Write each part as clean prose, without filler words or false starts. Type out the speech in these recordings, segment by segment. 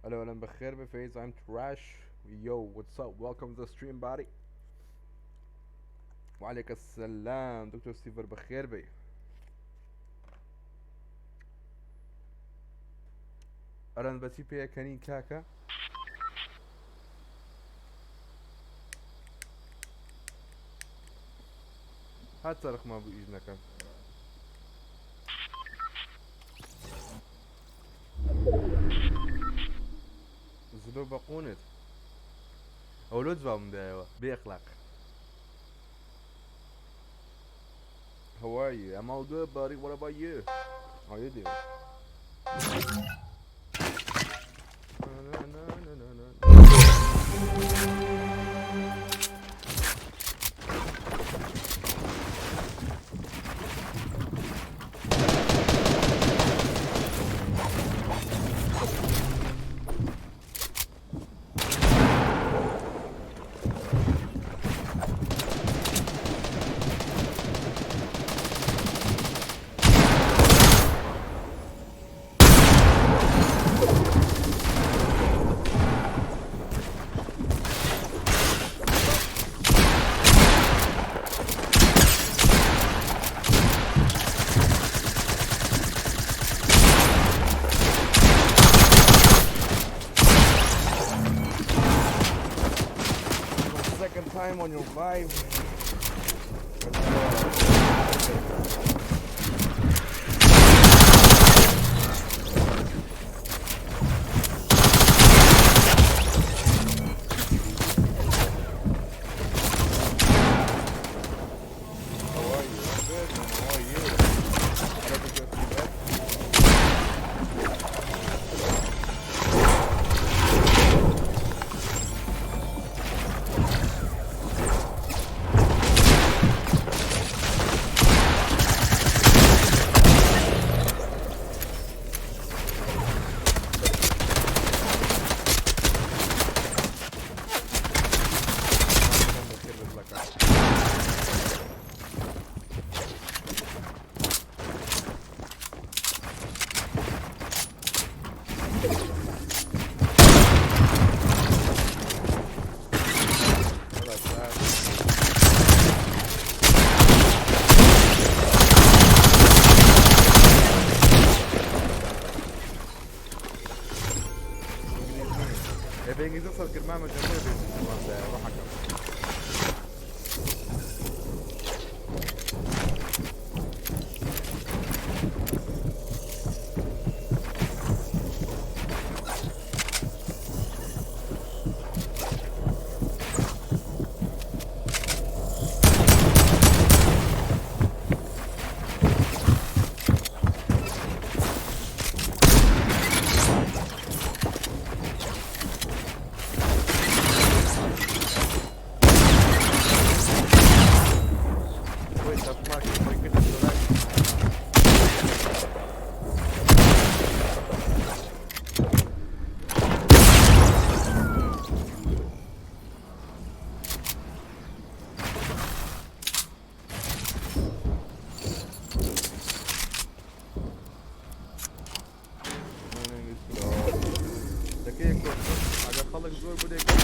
Hello Alan بەخێر بێ فەیز I'm trash. Yo, what's up? Welcome to the stream buddy. وعليك السلام دكتور ستيفر بەخێر بێ. ئەرەن بەچی پێکەنین کاکە؟ هەر چەرخمان بوو ئیش نەکەم. زلۆ بە قوونت ئەو لۆ جوابم دایەوە بێ ئەخلاق. How are you? I'm all good, buddy. What about you? How you doing? My second time on your live. Let's go. How are you? I'm good, man. How are you? Hello, Dr. Steve. بەخێر بێت بڵەکە. What up, lad? ئینگلیزی ئێ بە ئینگلیزی قسە کرد مامە جەم بۆیە بە ئینگلیزی وەڵام دایەوە حەکەم. Wait, that's Mark. My goodness, relax. دەکەی ئەگەر خەڵک زۆر بوو دەکەی.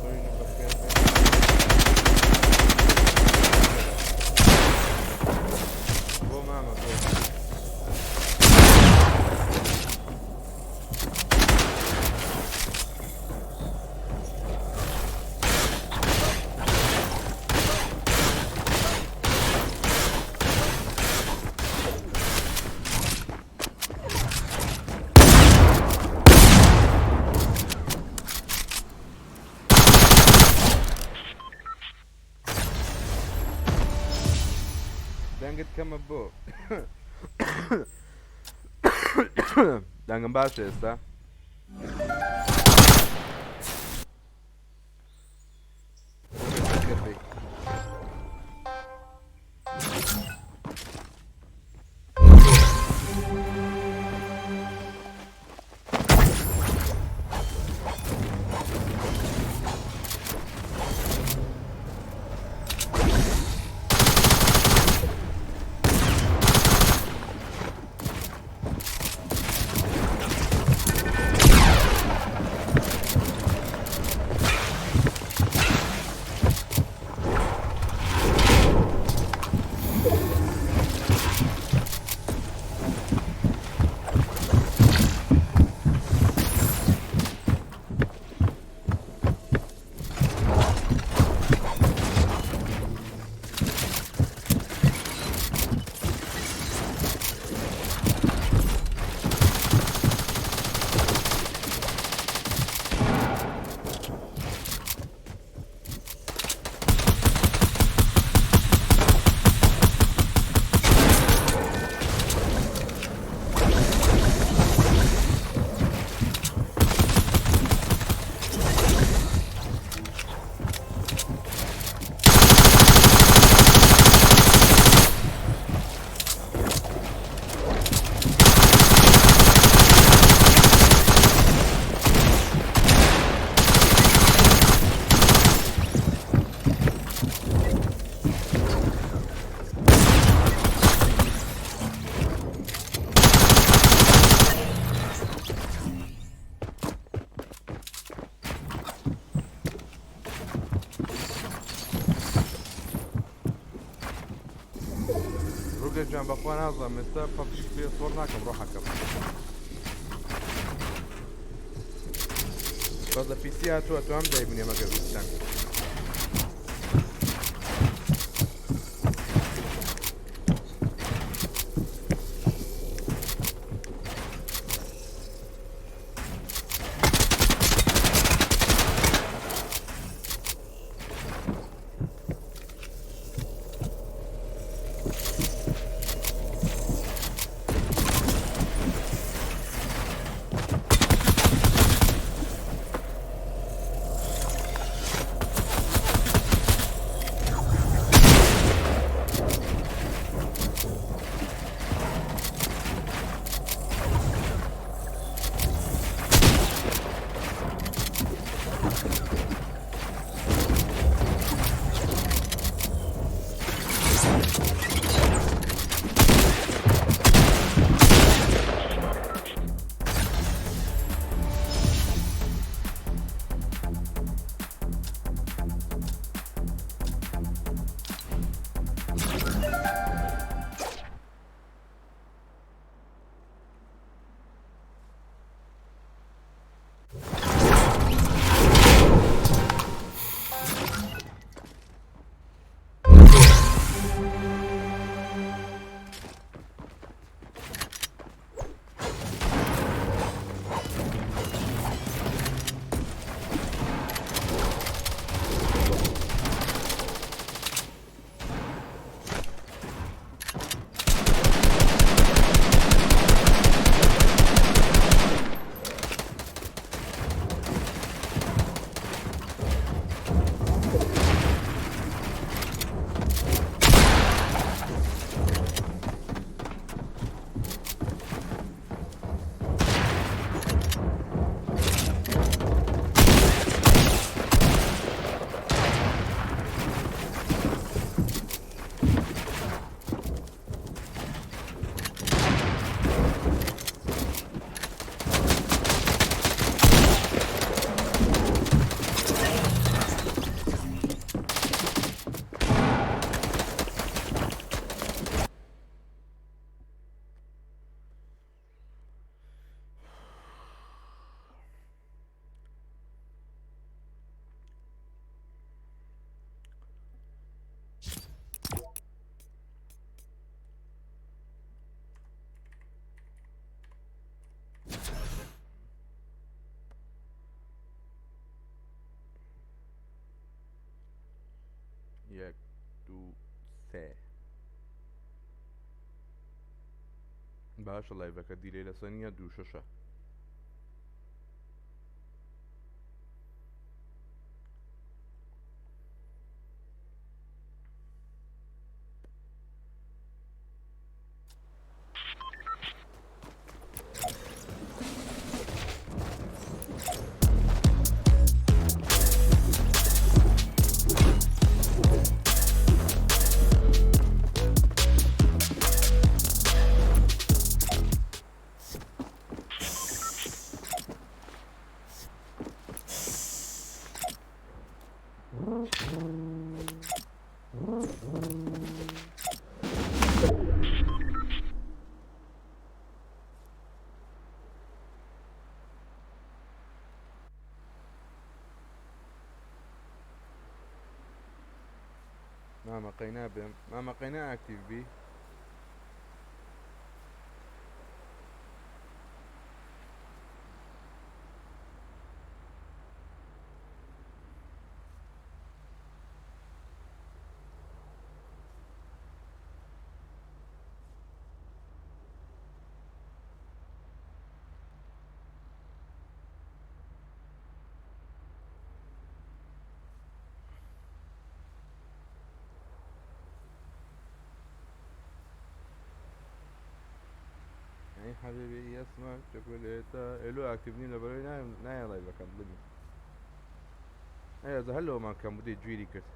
زۆرینە بەخێر بێن. بۆ مامە بۆ. دەنگت کەمە بۆ. دەنگم باشە ئێستا؟ ڕوگە گیان بەخوا نازانم ئێستا پەبجی پێ سۆر ناکەم ڕۆحەکەم بەس لە پیسی هاتووە توام دایبنێ مەگەر ویستان. باشە لایڤەکە delay لەسەر نییە دوو شەشە. مامە قەینا بێم مامە قەینا ئاکتیڤ بی. ئەی حەبیبی ئەسمە چۆکۆلێتە ئێلۆ ئاکتیڤ نیم لەبەرەوەی نایە لایڤەکەم دڵی ئەی ئەزە هەر لەوەمان کەم بودەی گوێری کرد.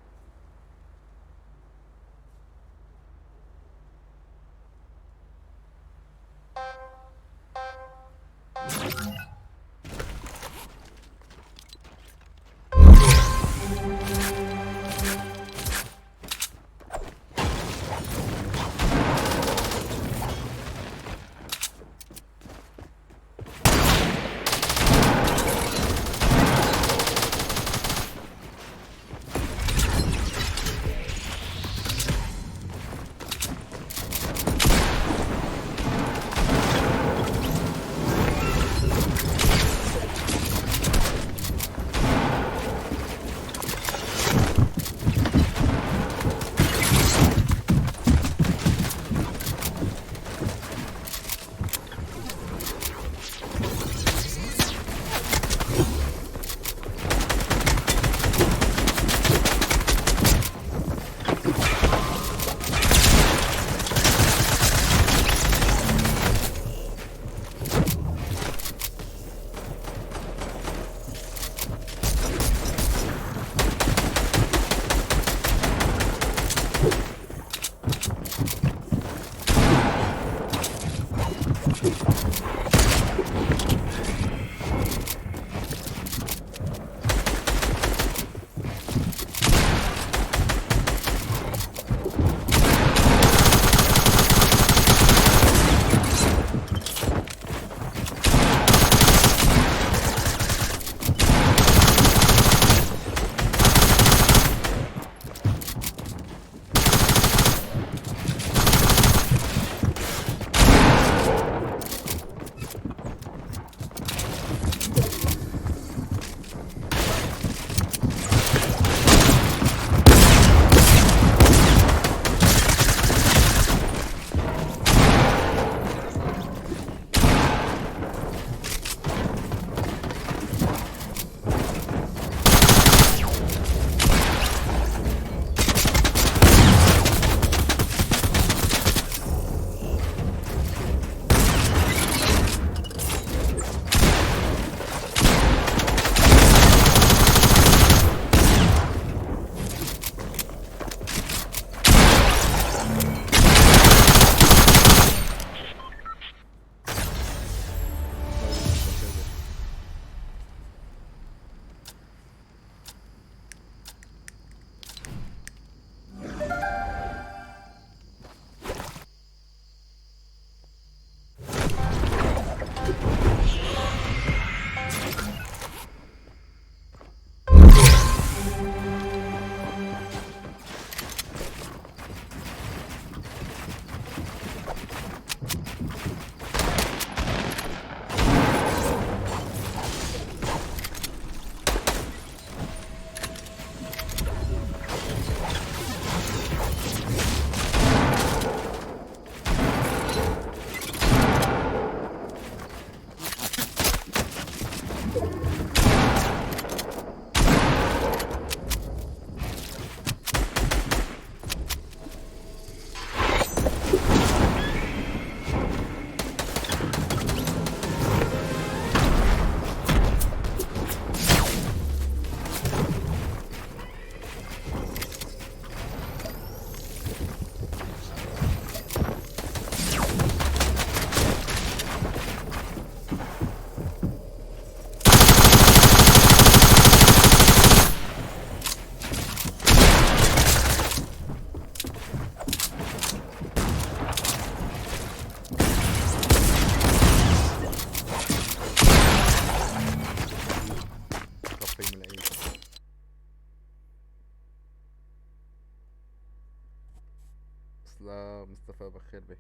بەخێر بێ.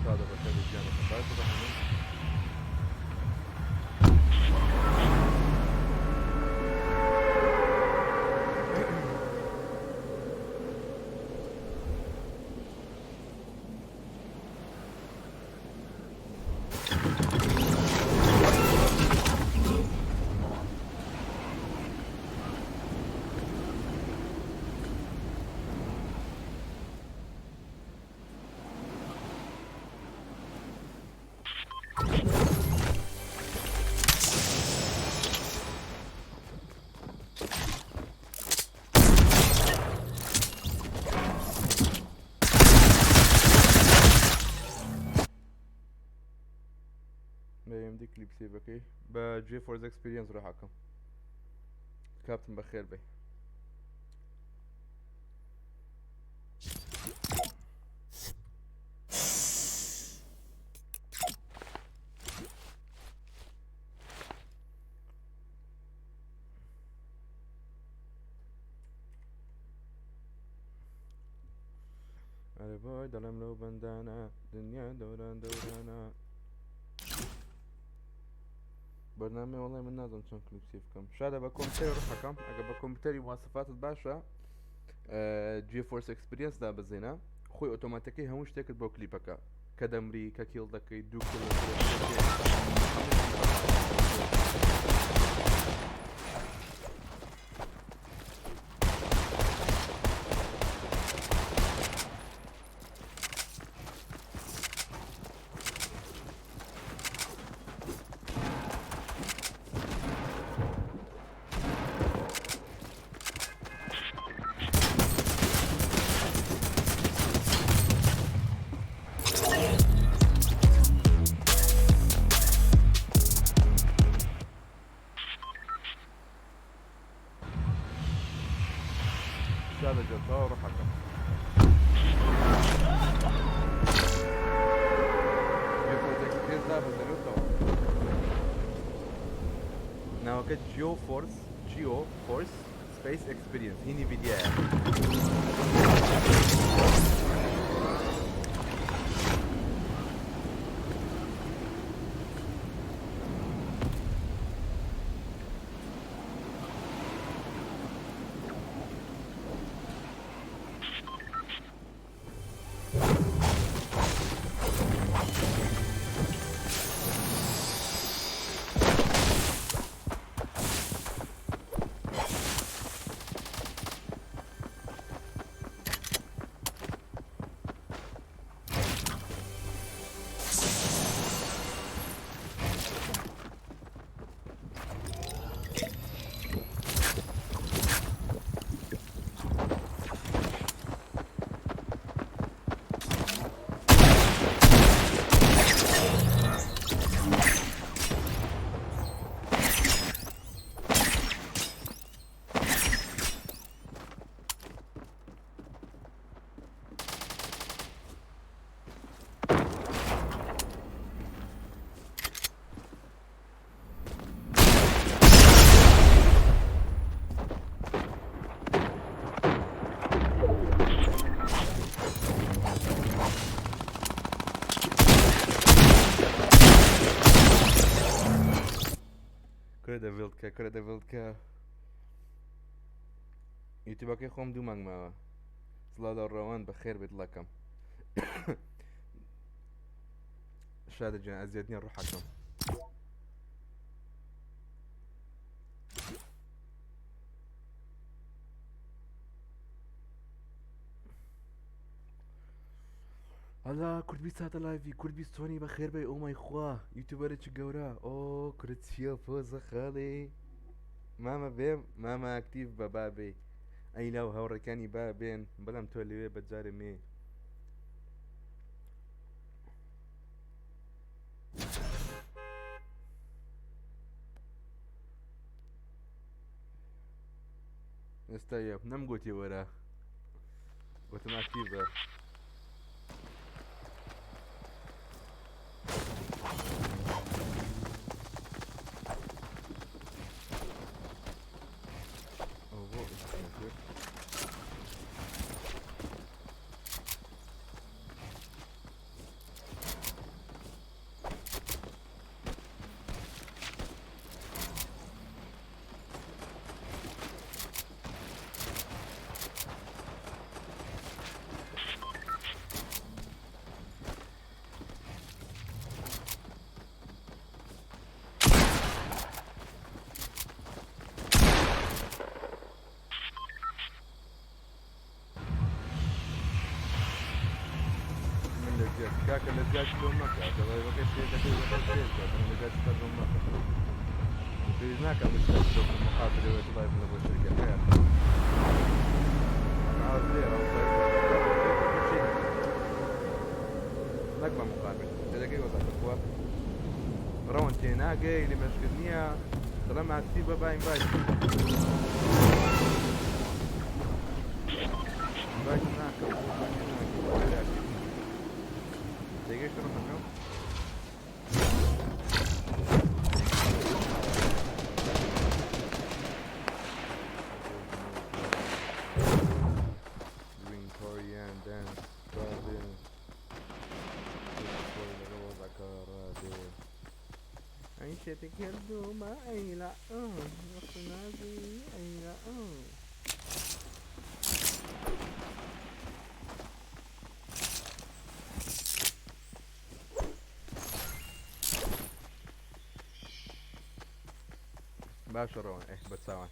شادە بەخێر بێی گیانەکەم باشە بەهەموو. بە AMD کلیپ سیڤەکەی بە GeForce Experience ڕۆحەکەم کاپتن بەخێر بێ. ئەرێ بۆی دەڵێم لەو بەندانە دنیا دەوران دەورانە بەرنامەی وەڵای من نازم چۆن کلیپ سیف بکەم شادە بە کۆمپیوتەر ڕحەکەم ئەگە بە کۆمپیوتەری مواسفاتت باشە GeForce Experience دابەزێنە خۆی ئۆتۆماتەکەی هەموو شتێکت بۆ کلیپەکە کە دەمری کە kill دەکەی دوو kill شادە جەتەوە ڕحەکەم ناوەکە GeoForce GeoForce Space Experience هینی ڤیدیایە. دەڤڵد کە کورە دەڤڵد کە یوتیوبەکەی خۆم دوو مانگ ماوە سڵاو لە ڕەوان بەخێر بێت دڵەکەم شادە گیان ئەزیەت نییە ڕوحەکەم ئەلا کورد بیست ساتە لایڤی کورد بیست چۆنی بەخێر بێ ئۆمای خوا یوتیوبەرێکی گەورە ئۆ کورد چییە پۆزە خاڵی مامە بێ مامە ئەکتیڤ بە با بێ ئەی لاو هاوڕێکانی با بێن بەڵام تۆ لەوێ بە جارێ مێ ئێستا یە نەمگوتی وەرە گوتم ئەکتیڤ بە من لە زیاد کاکە لە زیاد لۆ مەکە دەڵێ سێ دەکەی وەکە سێ من لە زیاد سەر لۆ مەکە پێویست ناکە مشتاق لۆ مقابلەوە دڵای لە بۆ شەرکەکەیان نەک بە مقابل دەکەی وەزارەت خوا ڕەوەن تێناگەی لە مەشکرد نییە دەڵێم ئاکتیڤ بە باین بای بای ناکەم تێگەشت ڕەحەکەم Green Korean dance عيشتك الدومة أي لا وقت أي لا باشە ڕەوان ئێ بەچاوان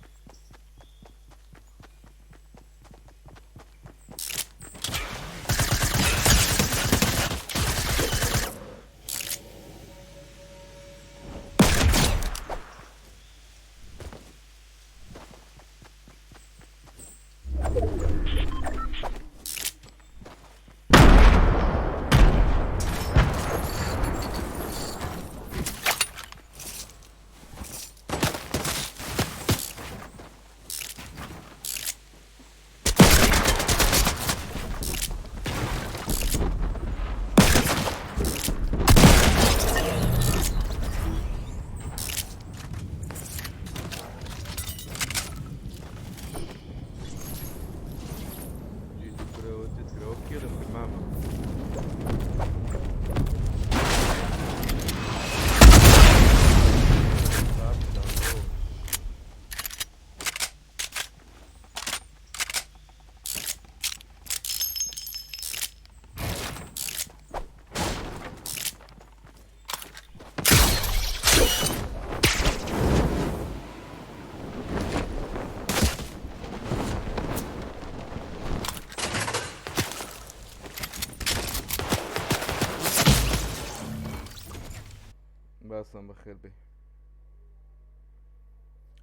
باسم بخير به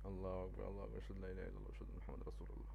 الله أكبر الله أكبر أشهد لا إله إلا الله أشهد أن محمد رسول الله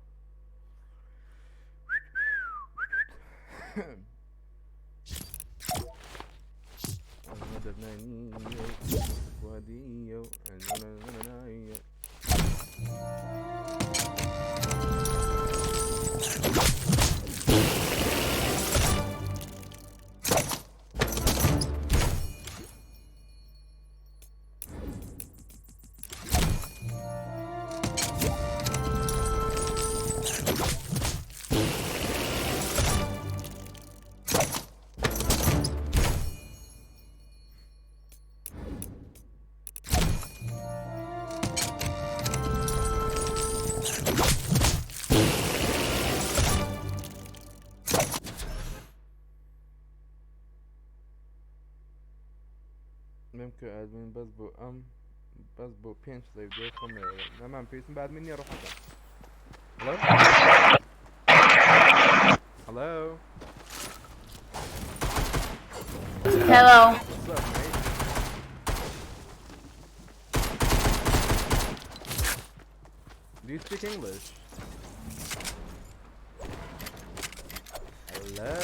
ممکن ئەدمین بەس بۆ ئەم بەس بۆ پێنج لەی دوای خۆم نەمان پێویستم بە ئەدمین نییە ڕۆحەکە. Hello? Hello? Hello. What's up, mate? Do you speak English? Hello?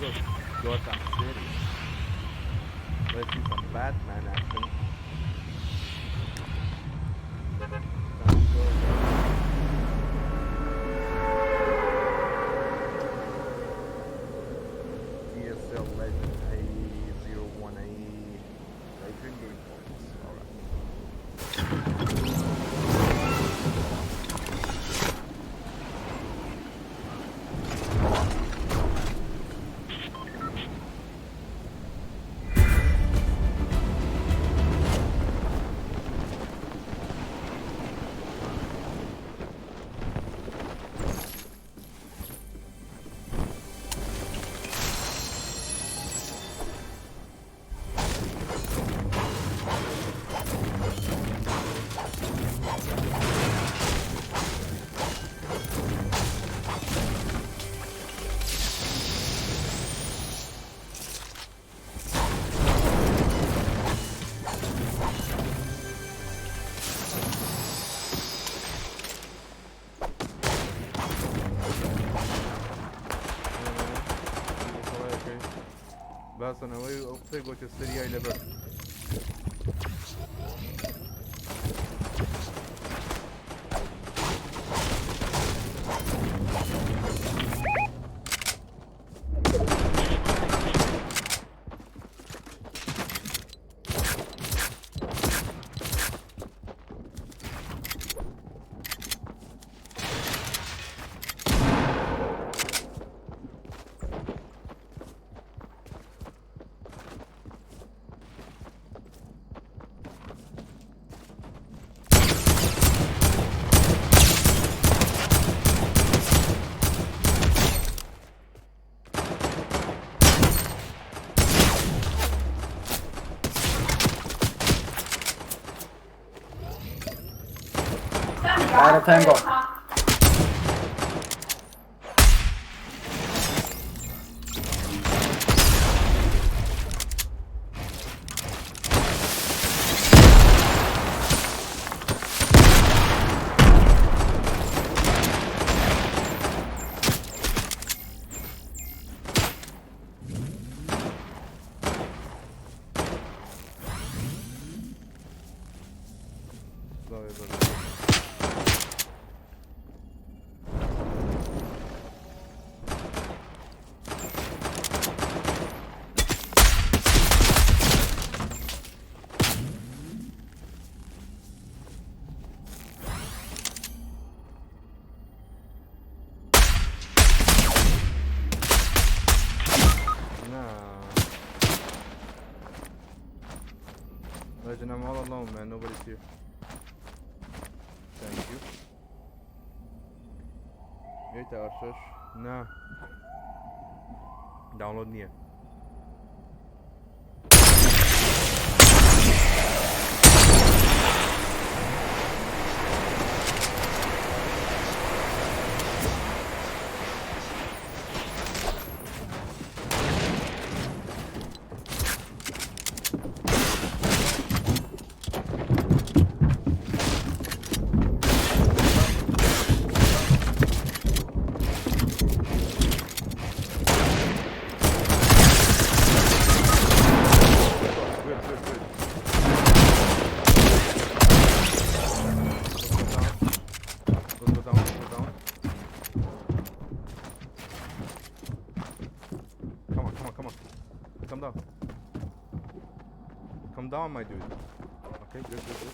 Yeah, this Gotham City. Let's see some Batman action. Time to go, bro. DSL Legend A01A Legend game points. Alright. باسەنەوەی ئەو قسەی گۆتە سریای لەبەر. Got a tango. Sorry, sorry. Nah. Legend, I'm all alone, man. Nobody's here. Thank you. گەیتە ئەرشەش؟ نا، داونلۆد نییە. down, my dude. Okay, good, good, good.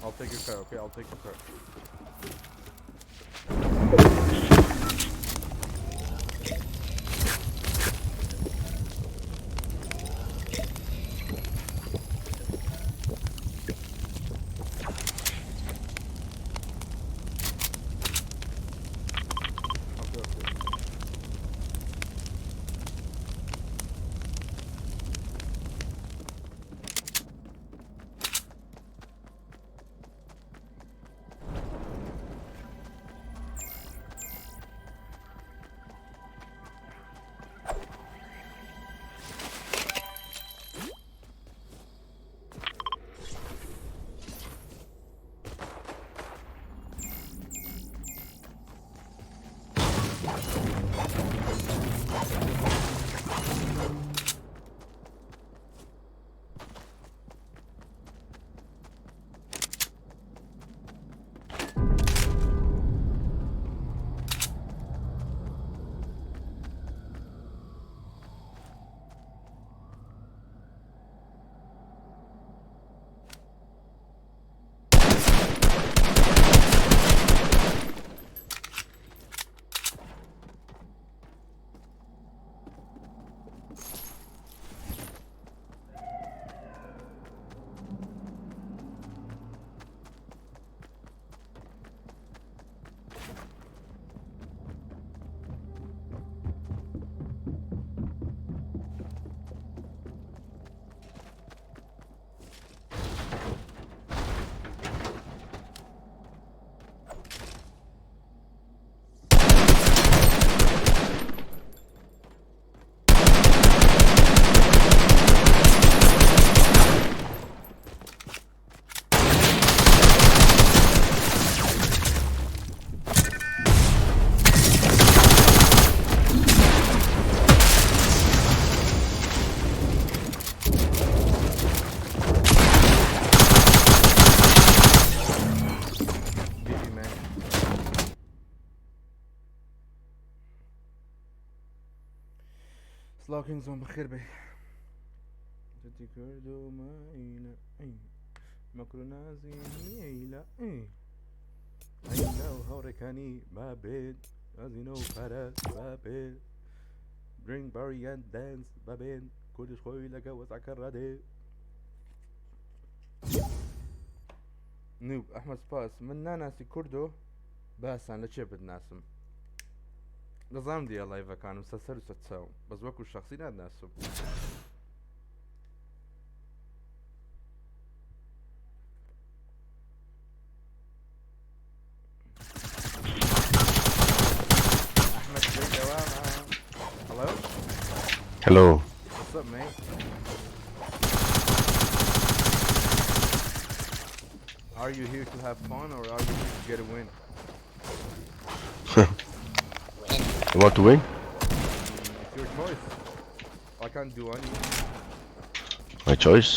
I'll take your car, okay? I'll take your car. Okay, okay. GG, man. سڵاو کینگ زۆن بەخێر بێ جدی کردومە ئینە ئەی مەکرو نازینی ئەیلا ئەی ئەیلا و هاوڕێکانی بابێت ئازینە و پارە بابێت drink barry and dance بابێن کوردش خۆی لەگە وەزعەکە ڕادێ نوب ئەحمەد سپاس من ناناسی کوردۆ باسان لە چێ بتناسم دەزانم دیە لایڤەکانم سەسەر و سەچاو بەس وەکو شخصی نادناسم. Ahmed Hello? Hello. What's up, mate? Are you here to have fun or are you here to get a win? You want to win? It's your choice. I can't do any. My choice.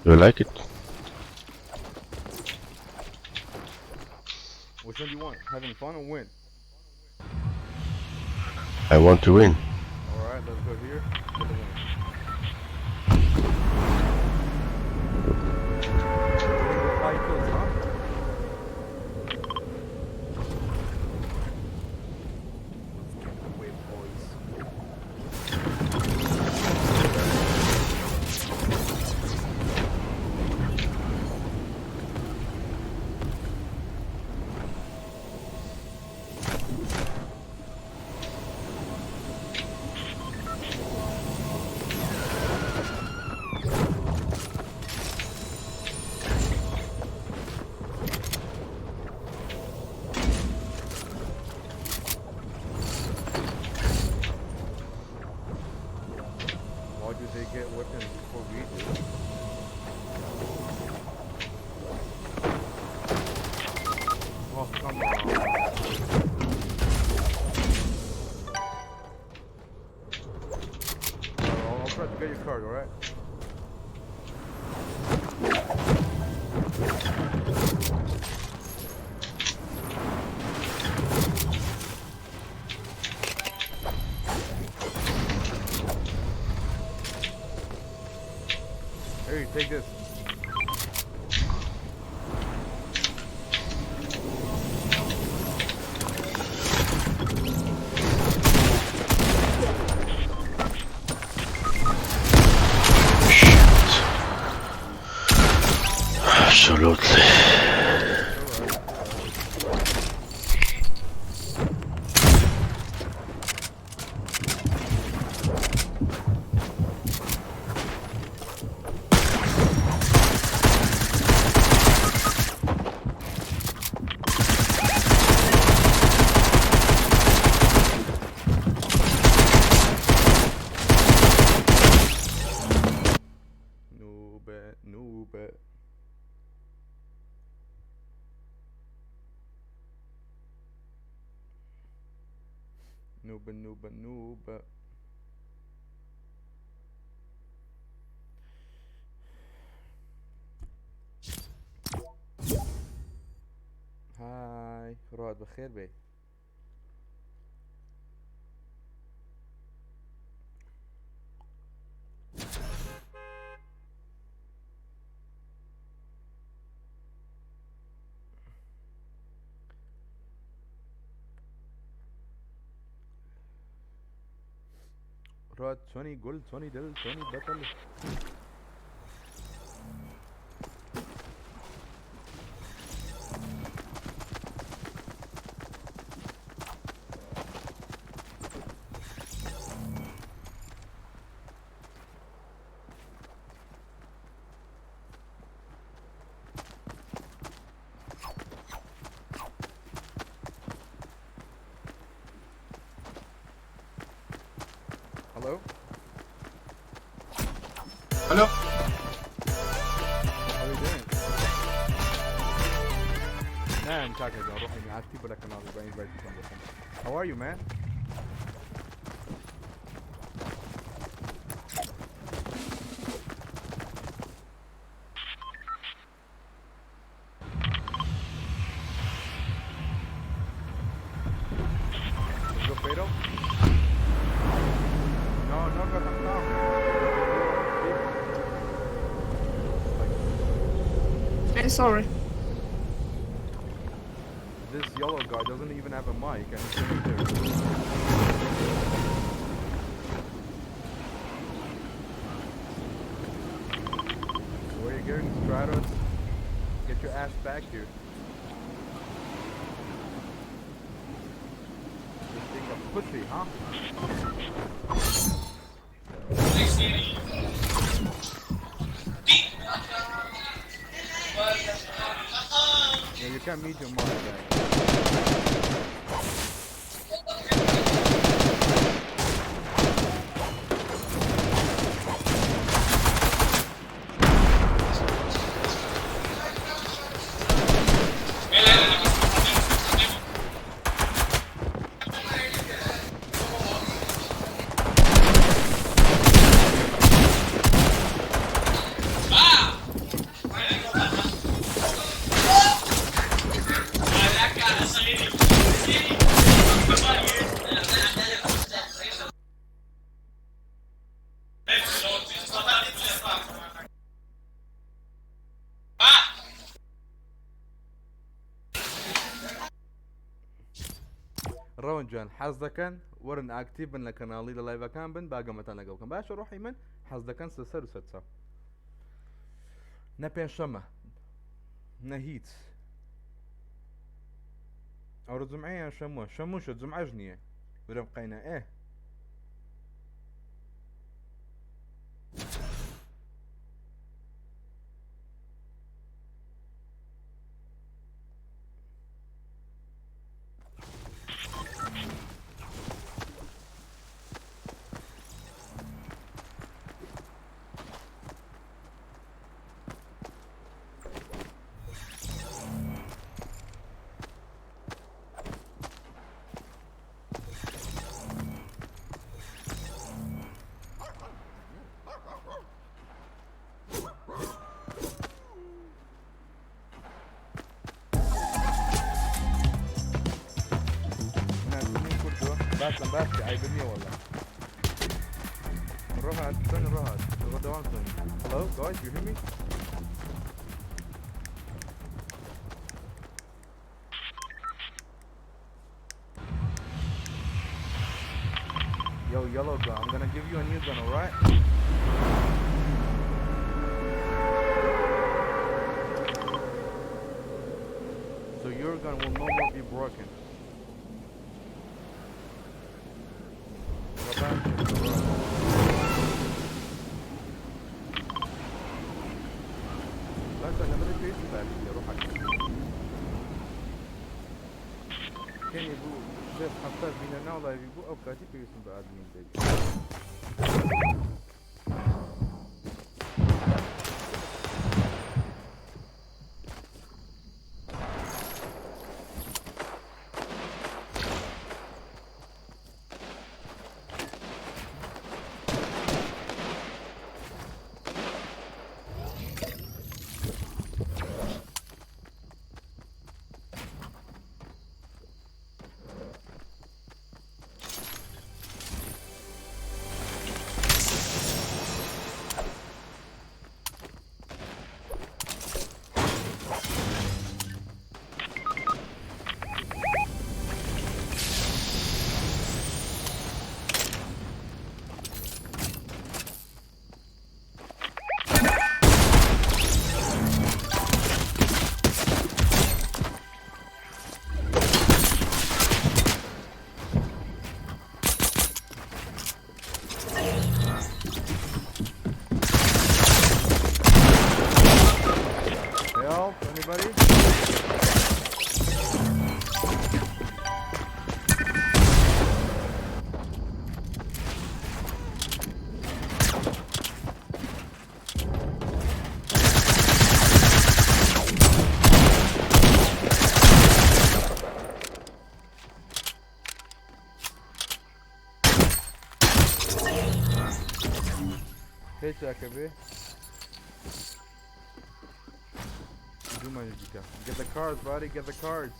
Do you like it? Which one do you want? Having fun or win? I want to win. Alright, let's go here. Get the win. Winning with high kills, huh? Let's get the win, boys. Hey, take this. Shit. Absolutely. Noob, noob. Noob, noob, noob. های ڕات بەخێر بێ. ڕات چۆنی گوڵ چۆنی دڵ چۆنی بەتەڵ؟ Hello? Hello. How are you doing? نعم كاكا روحي عادتي بلا كنال invite How are you, man? Let's go, Pedro. No, no, cause I'm talking. I'm sorry. This yellow guy doesn't even have a mic and he's sitting there. Where are you going, Stratos? Get your ass back here. You think I'm pussy, huh? Yeah, you can't meet your mic, guy. ڕەوەند جان، حەز دەکەن وەرن active بن لە کەناڵی، لە live ەکان بن، باگەمەتان لەگەڵ بکەم. باشە ڕۆحی من، حەز دەکەن سەر و سەر چاو. نە پێنجشەممە نە هیچ، ئەوڕۆ جمعەیە یان شەمووە؟ شەمووشە، جمعەش نییە برم قەینە ئێ. ناسنیم کوردووە. باشم، باشی، عیبم نییە وەڵا. ڕۆهات چۆن؟ ڕۆهات. بەردەوام کەن. Hello guys, you hear me? Yo, yellow gun, I'm gonna give you a new gun, alright? So your gun will no more be broken. کەنی بوو شێست حەفتا بینە ناو لایڤی بوو ئەو کاتی پێویستم بە ئادمین دەبی. Help, anybody? Hey چاکە بێ دوو مانگی دیکە. Get the cards, buddy, get the cards.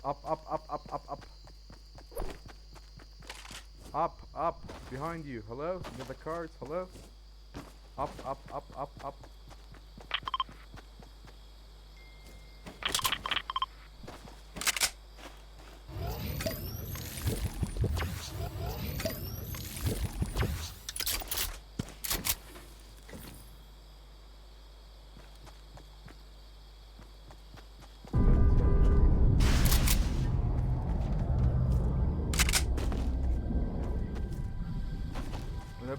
Up, up, up, up, up, up. Up, up, behind you. Hello? Get the cards. Hello? Up, up, up, up, up.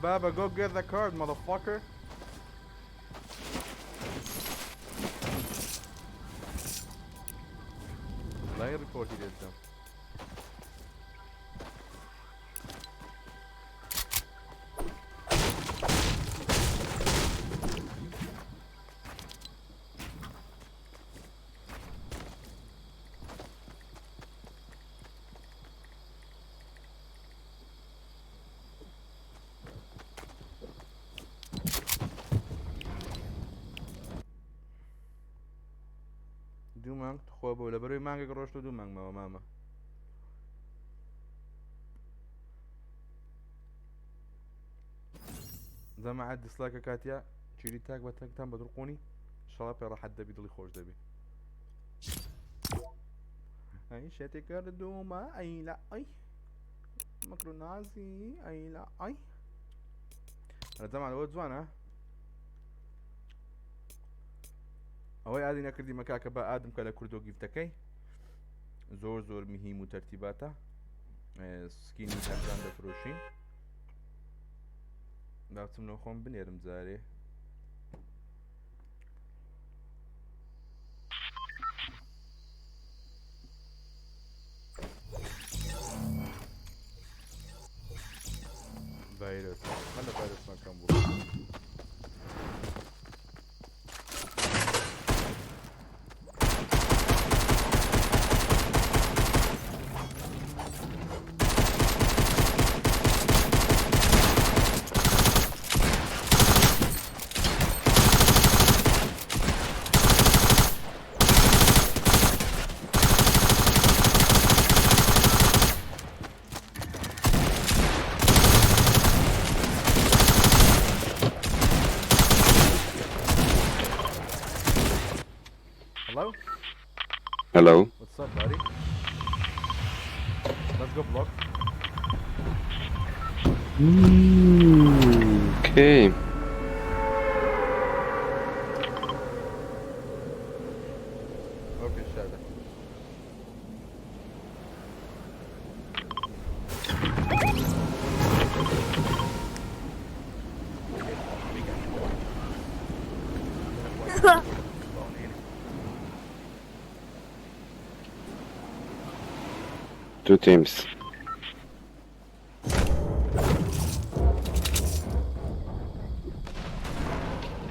Baba, go get the card, motherfucker. لا ريبورت لقدام. دوو مانگ تخوا بۆ لە بەرەوەی مانگێک ڕۆشت و دوو مانگ ماوە مامە. جەماعەت دیسلایکە کاتیا چیری تاک بە تاکتان بە دڵقۆنی شەڵا پێ ڕەحەت دەبی دڵی خۆش دەبی. ئەی شێتی کردوومە ئەی لە ئەی مەکرۆنازی ئەی لە ئەی. ئەرە جەماعەت ئەوە جوانە؟ ئەوەی ئادی نەکردی مەکاکە بە ئادم کە لە کوردۆ گیفتەکەی زۆر زۆر مهیم و تەرتیباتە سکینی هەرزان دەفرۆشین. با بچم لەو خۆم بنێرم جارێ. ڤایرۆس من لە ڤایرۆسەکەم بوو. Hello. What's up, buddy? Let's go block. Okay. Okay, Shada. Two teams.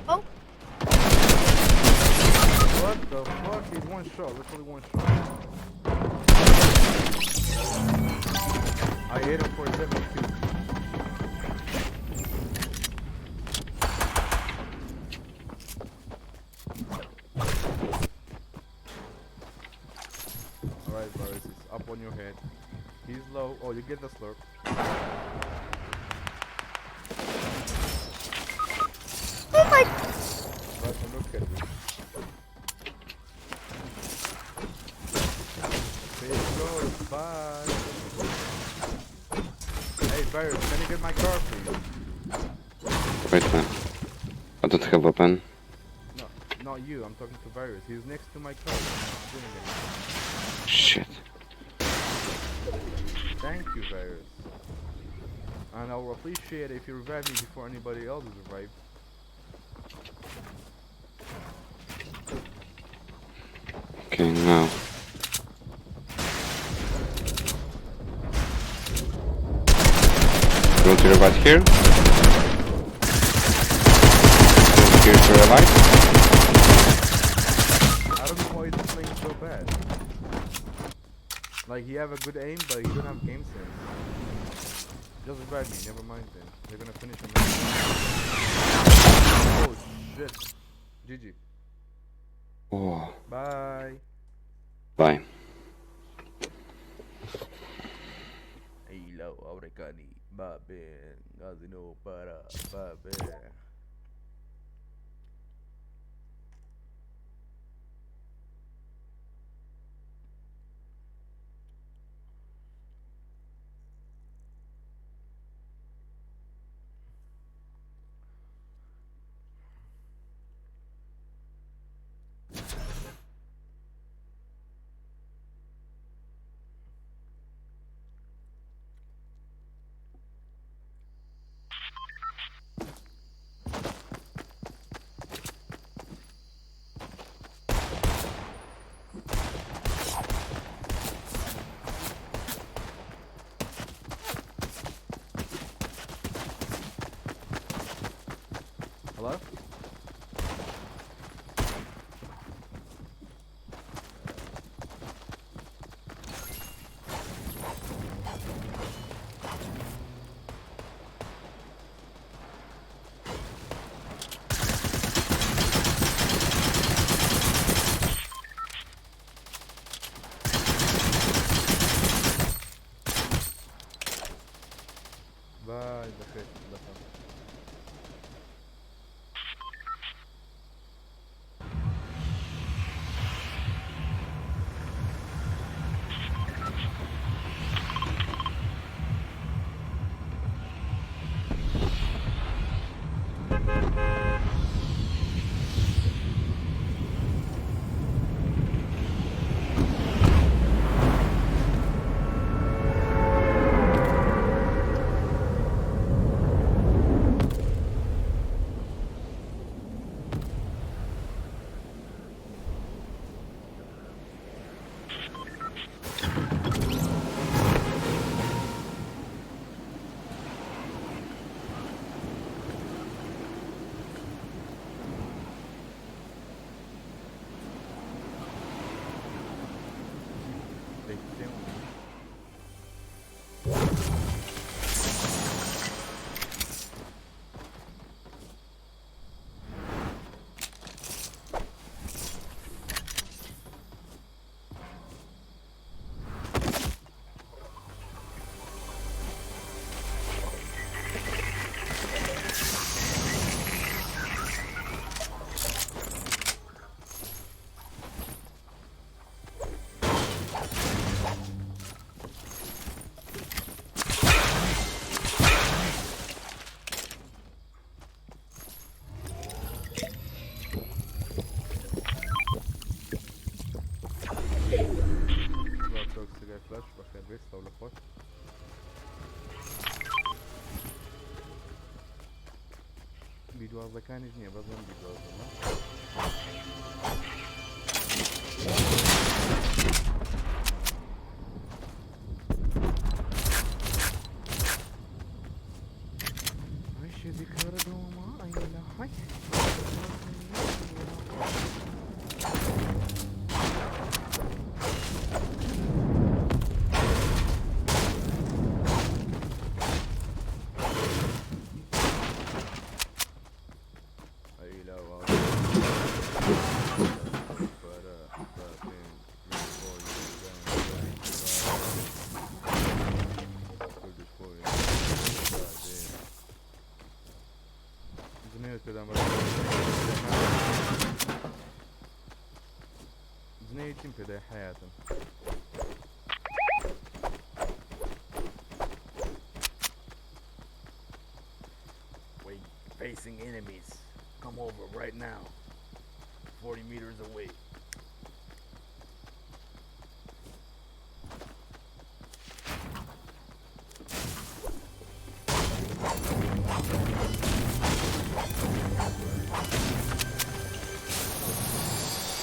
Oh. What the fuck? He's one shot, literally one shot. I hit him for 72. Alright, Varus, it's up on your head. He's low. Oh, you get the slurp. Oh my. Right, look at me. Face goes, bye. Hey, Varus, can you get my car, please? Wait, man. I don't have weapon. No, not you. I'm talking to Varus. He's next to my car. He's not doing anything. Shit. Thank you, Varus. And I will appreciate it if you revive me before anybody else is revived. Okay, now. You want to revive here? You want here to revive? I don't know why he's playing so bad. Like, he have a good aim, but he don't have game sense. Just revive me, never mind then. They're gonna finish him. Oh shit. GG. Oh. Bye. Bye. Hello, Americani. Babin. Gazino para. Babin. Hello? Bye, بخير بخير. دوازدەکانیش نییە بەس ئەم بی دوازدەمە. جنێوت پێدام جنێوی چیم پێدای حیاتم. Wait, facing enemies. Come over right now. 40 meters away.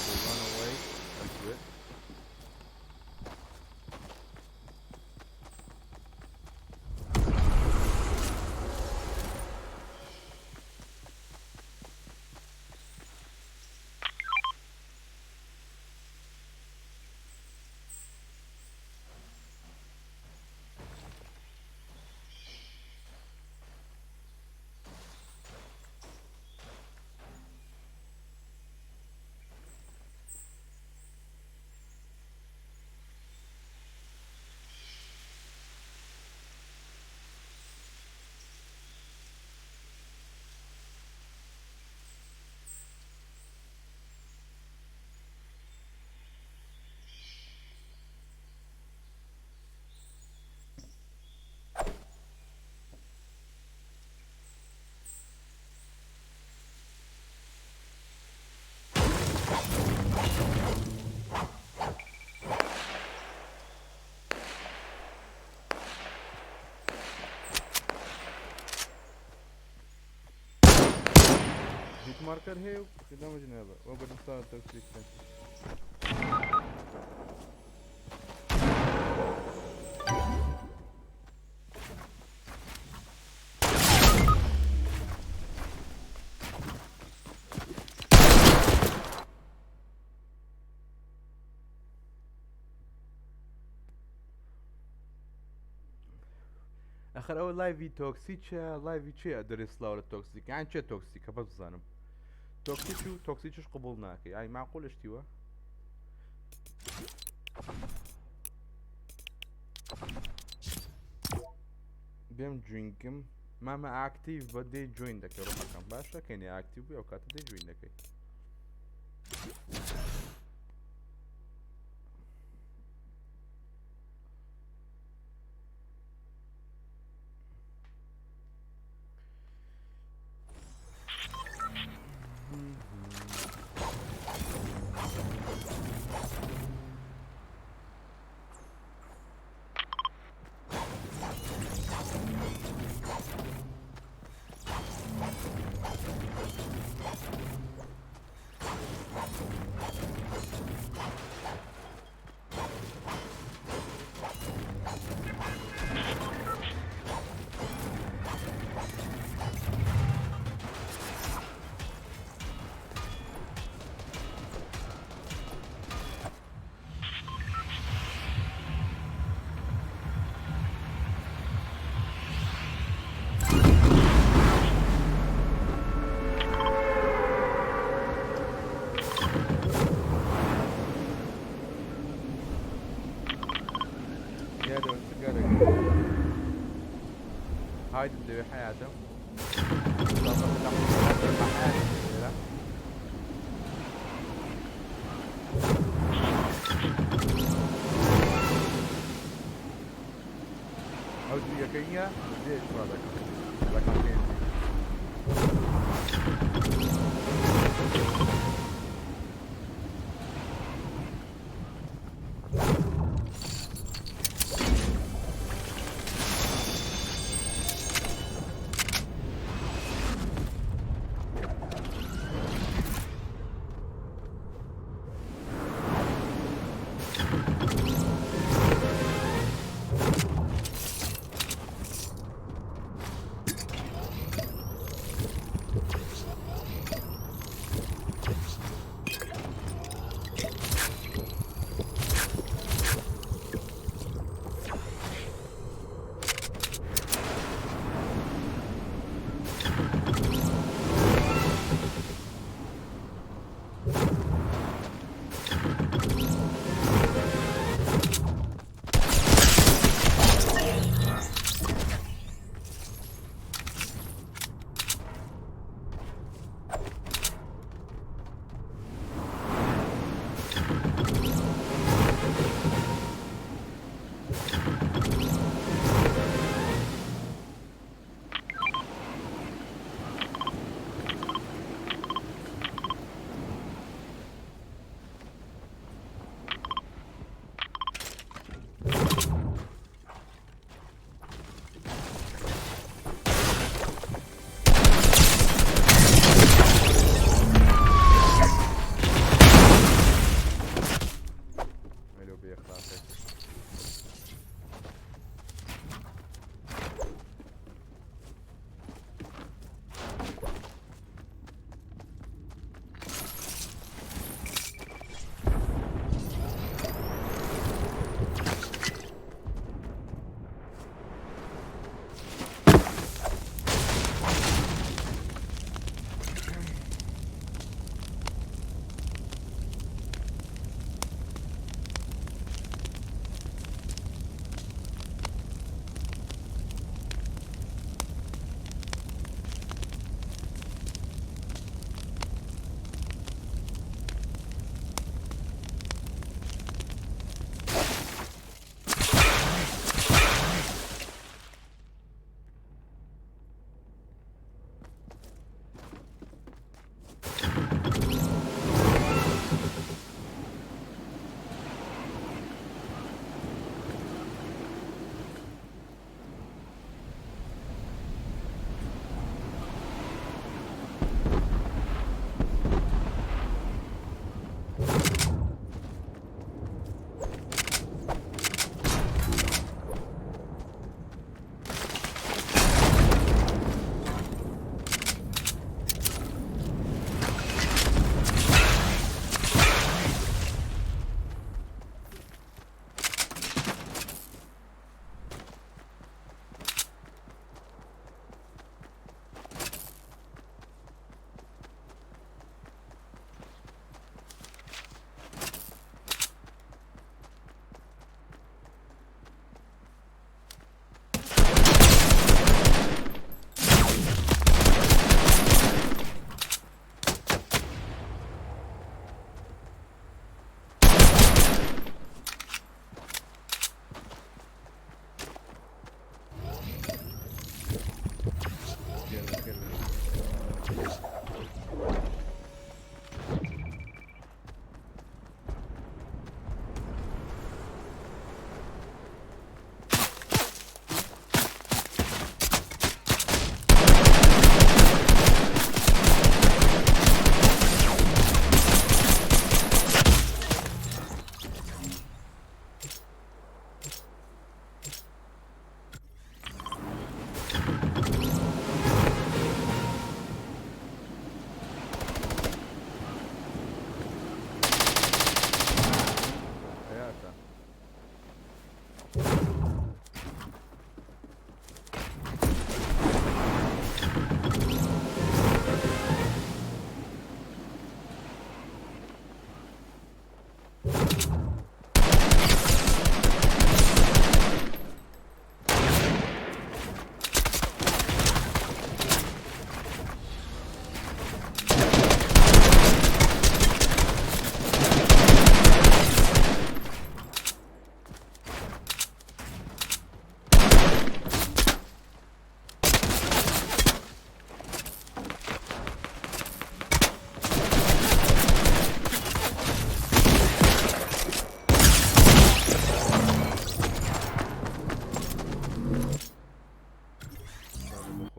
They run away. That's good. هیت مارکەر هەیە و پێدامە جنێبە وە بەدەستا تۆکسیک بکەن. ئەخر ئەوە لایڤی تۆکسیچە لایڤی چیە دەرێ سلاو لە تۆکسیک یان چێ تۆکسیکە بەس بزانم تۆکسیچ و تۆکسیچش قبول ناکەی ئای معقول شتیوە بێم جوینکم مامە ئاکتیڤ بە دەی جوین دەکەی ڕۆحەکەم باشە کەینی ئاکتیڤ بووی ئەو کاتە دەی جوین دەکەی. هايدم دەوێ حیاتم ئەو دوویەکەی نییە دێ شوا دەکەم لەکەم پێنج.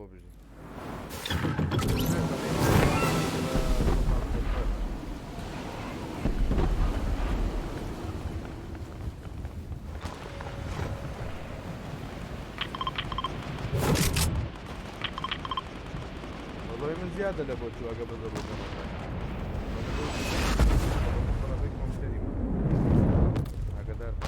خۆ بژی. وەڵی من زیادە لە بۆ تو ئەگە بە زەبۆ ئاگادار بە.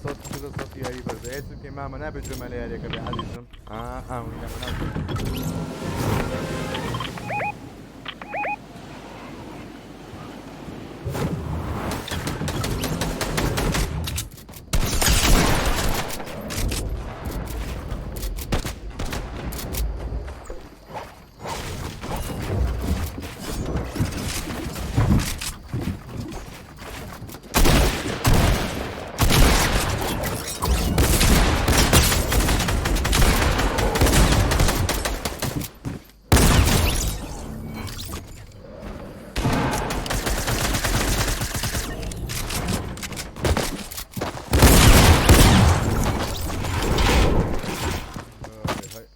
سەد لە سەد یاری بەرزە ئێ چونکە مامە نابێت گوێمان لە یاریەکە بێ عەزیزم ئا ئا وینە نابێت. هاي.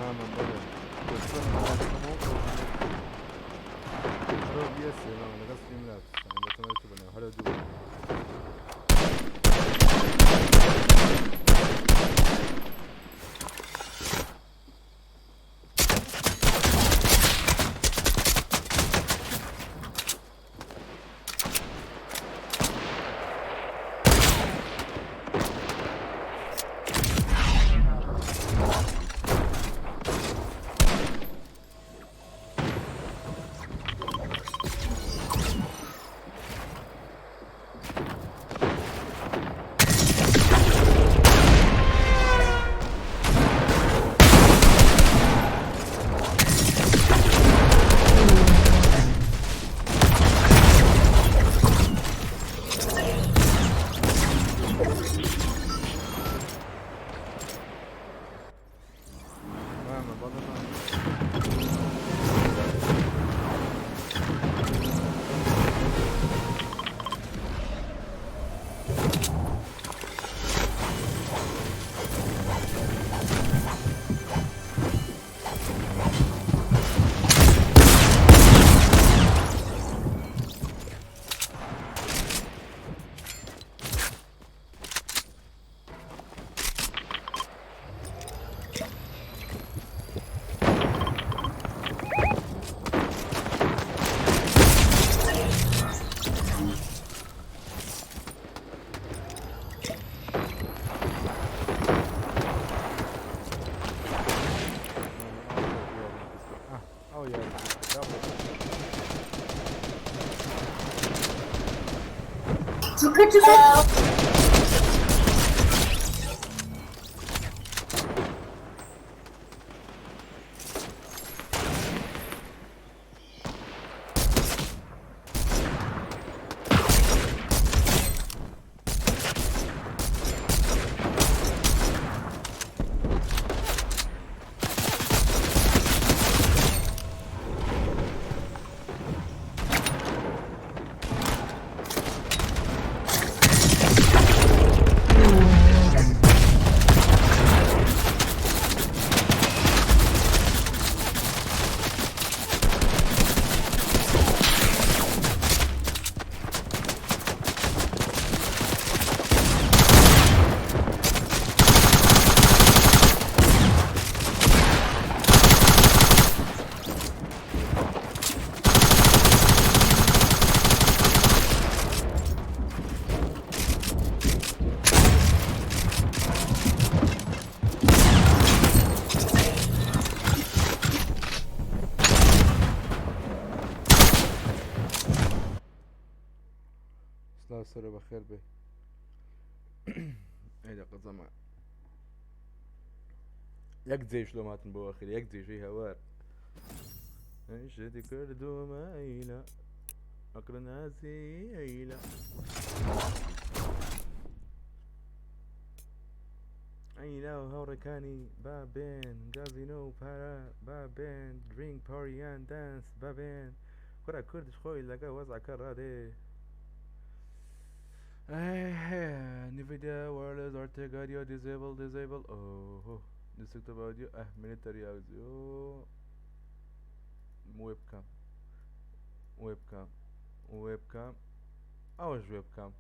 مامە بەڵێ مامە لەگەڵ Streamlabs بەتەمای تو بنێ هەرە دوو. تەواو یاری چوکە چوکە. سلاو سەرۆ بەخێر بێ ئەی دەقە زەمان یەک جێش لۆم هاتن بۆ ئەخیر یەک جێژەی هەوار شتی کردومە ئەیلە ئەقرە نازی ئەیلە ئەیلا و هاوڕێکانی با بێن گازینۆ و پارە با بێن درینک پاریان دانس با بێن کورە کوردش خۆی لەگە وەزعەکە ڕادێ. NVIDIA wireless Arctic audio disable disable oh desktop audio military audio webcam webcam webcam ئەوەش webcam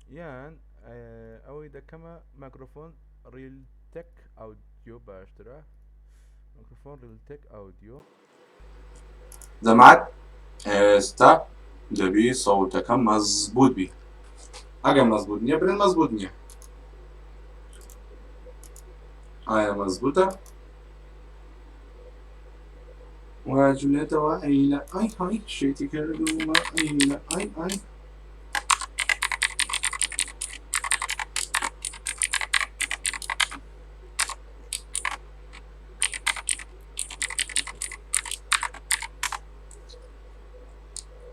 یان ئەوەی دەکەمە مایکرۆفۆن ریلتەک ئاودیۆ باشترە مایکرۆفۆن ریلتەک ئاودیۆ. جەماعەت ئێستا دەبی سەوتەکە مەزبوط بی ئەگەر مەزبوط نییە برن مەزبوط نییە ئایا مەزبوطە واجولێتەوە ئەیلە ئای های شێتی کردوومە ئەیلە ئای ئای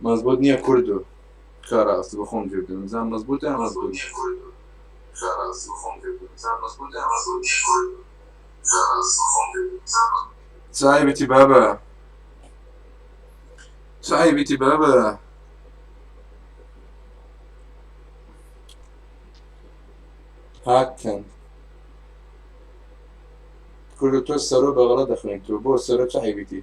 مەزبوط نییە کورد و کاراست بخۆم جێ بدەم زان مەزبوطە یان مەزبوط نییە سایبتی بابە سایبتی بابە هاکەن کورد تۆ سەرۆ بەغڵە دەخوێنیتەوە بۆ سەرۆ چ عەیبیتی؟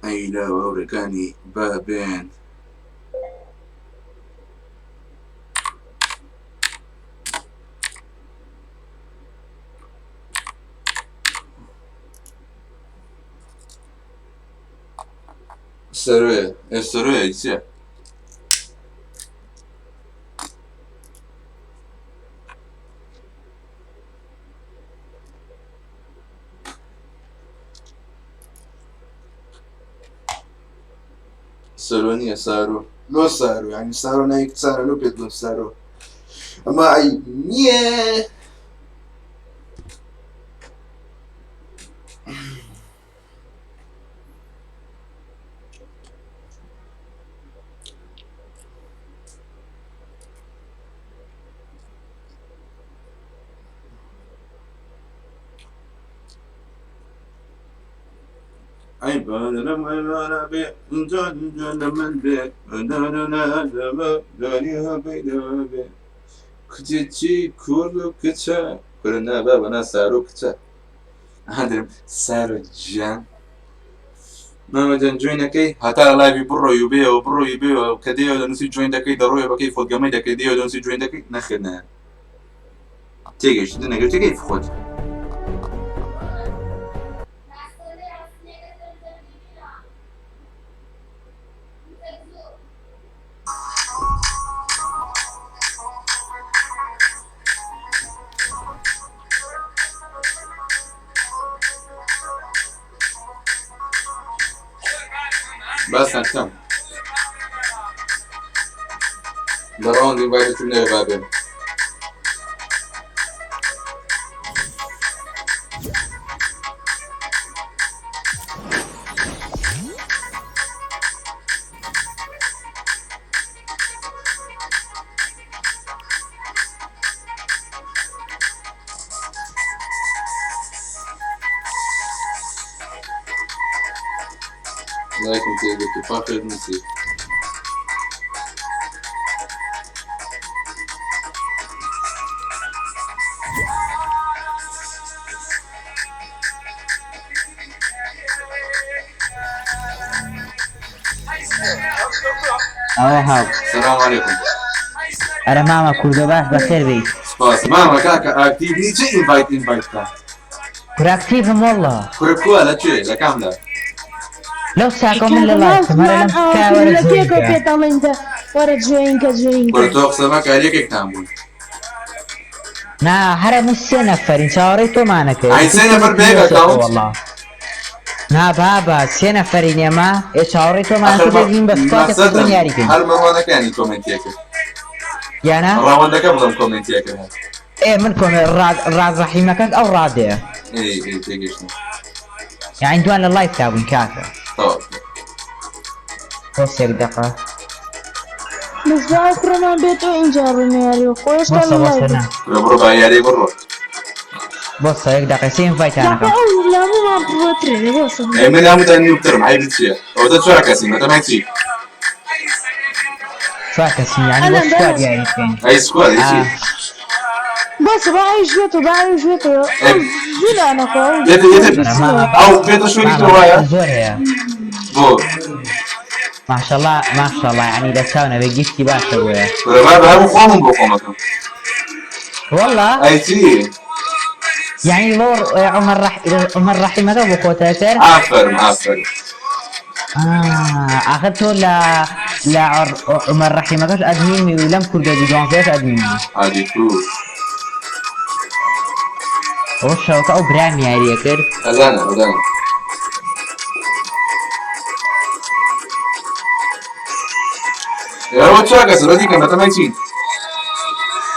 ئەی لاوە هەورەکانی با بێن. سەرۆیە ئێ سەرۆیە چییە؟ سەرۆ نییە سارۆ لۆ سارۆ یعنی سارۆ ناوی کچانە لۆ پێت بڵێم سارۆ ئەمە عەیب نییە. کچێکی کورد و کچە کورە نا بابە نا سارۆ کچە ئەها دەرم سارۆ گیان مامەجان جوێنەکەی هەتا لایڤی بڕۆی و بێەوە بڕۆی بێەوە کە دێەوە دەنووسی جوێن دەکەی دەڕۆیە بەکەی خۆت گەمەی دەکەی دێەوە دەنووسی جوێن دەکەی نەخێر نایە تێگەیشت نەگەر تێگەی خۆت. باستان کەم لە ڕاوندی ئینڤایت چوم نەوێ با بێم. لایکم تێگرت و پاخێت نووسی. ئەوە هاو. سلام علیکم. ئەرە مامە کوردە باش بەخێر بێیت. سپاس مامە کاکە ئاکتیڤ نی چ ئینڤایت ئینڤایت کا. کورە ئەکتیڤم واللە. کورە کوە لە کوێ لە کام لا. لەو ساکەوە من لە لایفم هەرە لەم تکایە وەرە جۆین کە. کورە تۆ قسە مەکە هەر یەکێکتان بوون. نا هەرە من سێ نەفەرین چاوەڕێی تۆمانەکەی. ئەی سێ نەفەر بە یەک ئەکاونت؟ وەڵا نا بابە سێ نەفەرین ئێمە ئێ چاوەڕێی تۆمان ئەخر کرد دەبین بە سکواتێک مەقسەدم خۆمان یاری کەین. هەر مەڕوانەکانی کۆمێنتیەکرد. یانە؟ ڕاوەندەکە بڵێم کۆمێنتیەکرد هەر. ئێ من کۆمێ ڕاد ڕاز ڕەحیمەکەت ئەو ڕادەیە. ئەی ئەی تێگەشتم. یانی دوان لە لایف تا بووین کاکە. تەواو. بۆ سێک دەقە. بەس با ئەو کوڕەمان بێتەوە ئینجا ڕووینە یاری و خۆ هێشتا بۆسە لە بۆسە لایڤە. نا. کورە بڕۆ با یاری بڕۆ. بۆسە یەک دەقە سێ ئینڤایتان دەقە ئەکەم. ئەو لامومان پڕۆترێنێ بۆسە. ئەی من هەمووتان نیوترم عەیبی چییە؟ ئەوەتە چوار کەسین بەتەمای چی؟ چوار کەسین یانی بۆ ئەلەن سکواد بەرە. یاری بکەین. ئەی سکواد ئەی چی؟ ئا. بۆسە با ئەویش بێتەوە با ئەویش بێتەوە ئەو ئەی زوو لانەخۆ ئەو بێتە یێتە کورە مامە ئەو بێتە شوێنی مامە تۆ وایە؟ زۆر هەیە. بۆ ماشەڵا ماشەڵا یانی لە چاو نەبێ گیفتی باشە بۆیە. کورە بابە هەموو خۆمم بۆ خۆمەکەم. واللە ئەی چی؟ یانی لۆ عومەر ڕەح عومەر ڕەحیمەکە بۆ خۆتە کرد؟ ئافەرم ئافەرم. ئا ئاخر تۆ لە لە عومەر ڕەحیمەکەش ئەدمینی و لەم کوردە دوانزەیەش ئەدمینی. عادی تو. ئەوە شەوەکە ئەو برام یاریە کرد. ئەزانم ئەزانم. ئەوە چوار کەسە بەدی کەم بەتەمای چین؟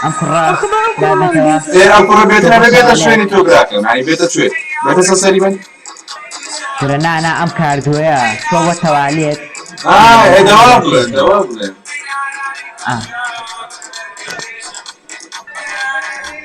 ئەم کوڕە ئەخ با ئەو کوڕەمان بابەتەوە. بێتەوە. ئێ ئەو کوڕە بێتە تۆ نەبێ بێتە بۆسە شوێنی تۆ براکەم یانی بێتە کوێ؟ بێتە سەر سەری من؟ کورە نا نا ئەم کاردۆیە تۆ بۆ تەوالێت ئا ئێ دەوا بڵێن دەوا بڵێن. ئا.